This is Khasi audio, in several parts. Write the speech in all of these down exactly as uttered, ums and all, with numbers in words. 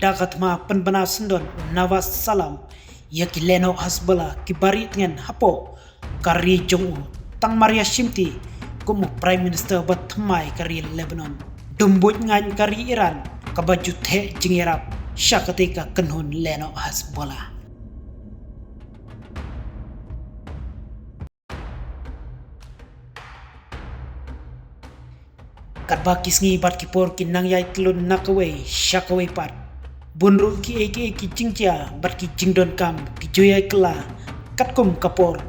da ka thma pynbna syndon u Nawaf Salam ïa ki lehnoh Hezbollah kiba ri tngen hapoh ka ri jong u. Tang mar ïa shimti kum u Prime Minister ba thymmai ka ri Lebanon, dum buit ngaiñ ka ri Iran kaba ju theh jingïarap sha katei ka kynhun lehnoh Hezbollah. Katba ki sngi bad ki por ki nang ïai tylli na kawei sha kawei pat, bun ruh kiei kiei ki jingjia bad ki jingdonkam ki ju ïai kylla katkum ka por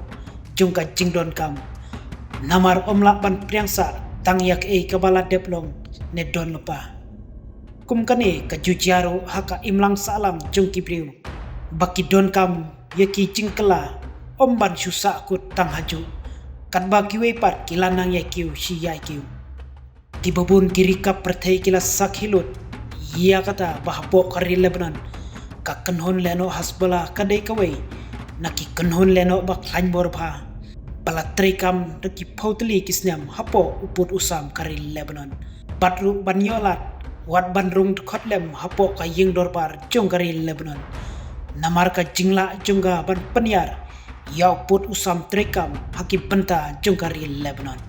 jong ka jingdonkam. Namar ym lah ban pdiang sah tang ïa kaei kaba la dep long ne don lypa. Kum kane ka ju jia ruh ha ka imlang sahlang jong ki briew ba ki donkam ïa ki jingkylla ym ban shu sahkut tang hajuh, katba kiwei pat ki la nang ïai kiew shi ïai kiew. Kiba bun ki ri ka pyrthei ki la sakhi lut ïa kata ba hapoh ka ri Lebanon ka kynhun lehnoh Hezbollah ka dei kawei na ki kynhun lehnoh ba khlaiñ bor bha, ba la treikam da ki phew tylli ki snem hapoh u pud u sam ka ri Lebanon. Bad ruh ban ïoh lad wat ban rung dkhot lem hapoh ka ïing dorbar jong ka ri Lebanon. Namar ka jinglah jong ka ban pynïar ïa u pud u sam treikam ha ki bynta jong ka ri Lebanon.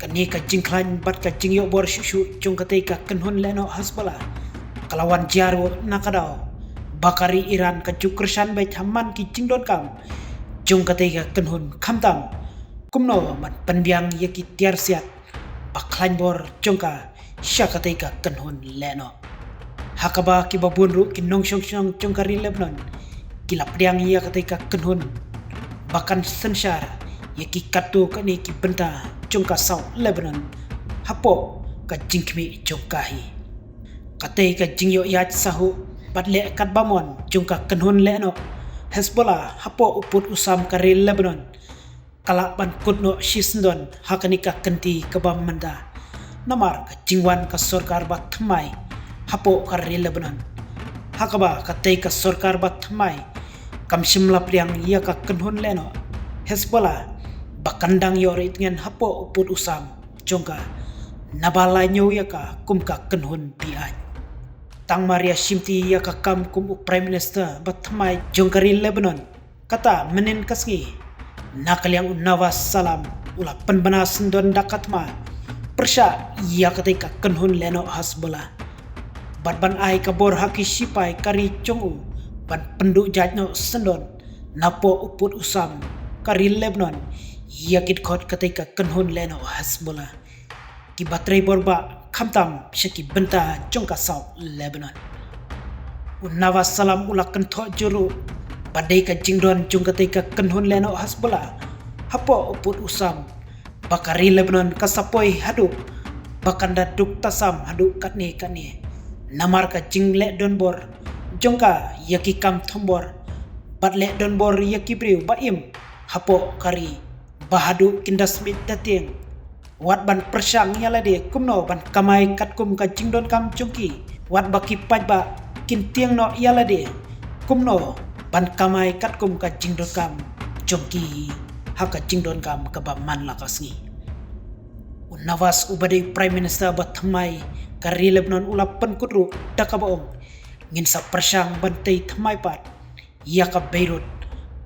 Kane ka jingkhlaiñ bad ka jingïoh bor shuh shuh jong katei ka kynhun lehnoh Hezbollah ka la wan jia ruh na ka daw ba ka ri Iran ka ju kyrshan beit ha man ki jingdonkam jong katei ka kynhun, khamtam kumno ban pynbiang ïa ki tiar siat ba khlaiñ bor jong ka sha katei ka kynhun lehnoh. Ha kaba kiba bun ruh ki nongshong shnong jong ka ri Lebanon ki la pdiang ïa katei ka kynhun ba kan synshar ïa ki katto katne ki bynta jong ka South Lebanon hapoh ka jingkhmih jong ka hi. Katei ka jingïoh ïaid sahuh bad leh katba mon jong ka kynhun lehnoh Hezbollah hapoh u pud u sam ka ri Lebanon ka lah ban kut noh shisyndon ha kane ka kynti kaba mynta. Namar ka jingwan ka sorkar ba thymmai hapoh ka ri Lebanon, ha kaba katei ka sorkar ba thymmai kam shym la pdiang ïa ka kynhun lehnoh Hezbollah ba kan dang ïoh ri tngen hapoh u pud u sam jong ka, naba la ñiew ïa ka kum ka kynhun bieit. Tang mar ïa shimti ïa ka kam kum u Prime Minister ba thymmai jong ka ri Lebanon, kata mynnin ka sngi, na ka liang u Nawaf Salam u la pynbna syndon da ka thma pyrshah ïa katei ka kynhun lehnoh Hezbollah bad ban ai ka bor ha ki shipai ka ri jong u ban pynduh jait noh syndon napoh u pud u sam ka ri Lebanon ïa ki dkhot katei ka kynhun lehnoh Hezbollah kiba trei bor bha khamtam sha ki bynta jong ka South Lebanon. U Nawaf Salam u la kynthoh jur ruh ba dei ka jingdon jong katei ka kynhun lehnoh Hezbollah hapoh u pud u sam ba ka ri Lebanon ka sa poi haduh ba kan da duk tasam haduh katne katne. Namar ka jingleh donbor jong ka ïa ki kam thombor bad leh donbor ïa ki briew ba im hapoh ka ri ba haduh kin da smit da tieng wat ban pyrshang ïa lade kumno ban kamai katkum ka jingdonkam jong ki, wat ba ki paidbah kin tieng noh ïa lade kumno ban kamai katkum ka jingdonkam jong ki ha ka jingdonkam kaba man la ka sngi. U Nawaf uba dei Prime Minister ba thymmai ka ri Lebanon u la pynkut ruh da kaba ong, ngin sa pyrshang ban tei thymmai pat ïa ka Beirut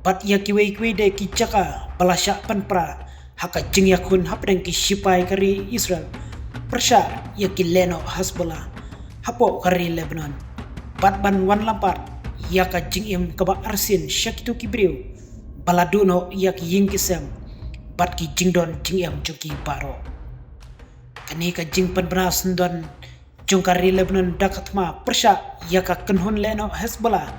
bad ïa kiwei kiwei de ki jaka ba la shah pynpra ha ka jingïakhun hapdeng ki shipai ka ri Israel pyrshah ïa ki lehnoh Hezbollah hapoh ka ri Lebanon, bad ban wanlam pat ïa ka jingim kaba arsien sha kito ki briew ba la duh noh ïa ki ïing ki sem bad ki jingdon jingem jong ki baroh. Kane ka jingpynbna syndon jong ka ri Lebanon da ka thma pyrshah ïa ka kynhun lehnoh Hezbollah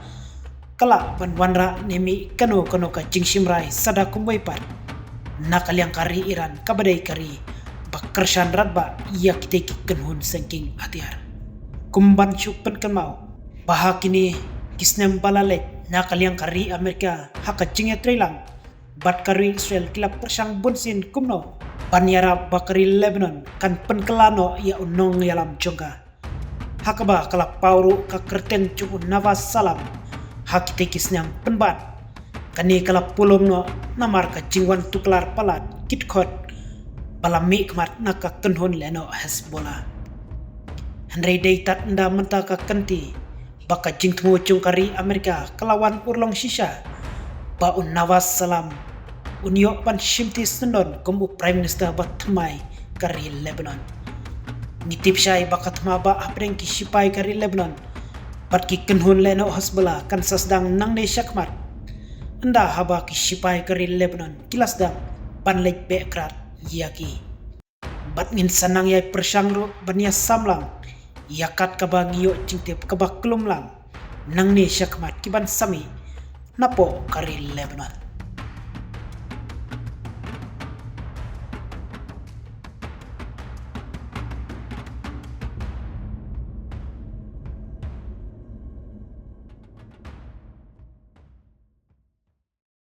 ka lah ban wanrah ne mih kano kano ka jingshim rai sa da kumwei pat na ka liang ka ri Iran kaba dei ka ri ba kyrshan radbah ïa kitei ki kynhun sengking atiar. Kum ban shu pynkynmaw ba ha kine ki snem ba la leit na ka liang ka ri Amerika ha ka jingïatreilang bad ka ri Israel ki la pyrshang bunsien kumno ban ïarap ba ka ri Lebanon kan pynkylla noh ïa u nongïalam jong ka. Ha kaba ka la paw ruh ka kyrteng jong u Nawaf Salam ha kitei ki snem pynban. Kane ka la pulom noh namar ka jingwan tuklar palat ki dkhot ba la mihkhmat na ka kynhun lehnoh Hezbollah. Hynrei dei tad ynda mynta ka kynti ba ka jingthmu jong ka ri Amerika ka la wan urlong shisha, ba u Nawaz Salam un ïoh ban shimti syndon kum u Prime Minister ba thymmai ka ri Lebanon. Ngi tip shai ba ka thma ba hapdeng ki shipai ka ri Lebanon bad ki kynhun lehnoh Hezbollah kan sa sdang nangne shakhmat, ynda haba ki shipai ka ri Lebanon ki la sdang ban leit beh krad ïa ki. Bad ngin sa nang ïai pyrshang ruh ban ïa sam lang ïa kat kaba ngi ïoh jingtip kaba klum lang nangne shakhmat ki ban sa mih napoh ka ri Lebanon.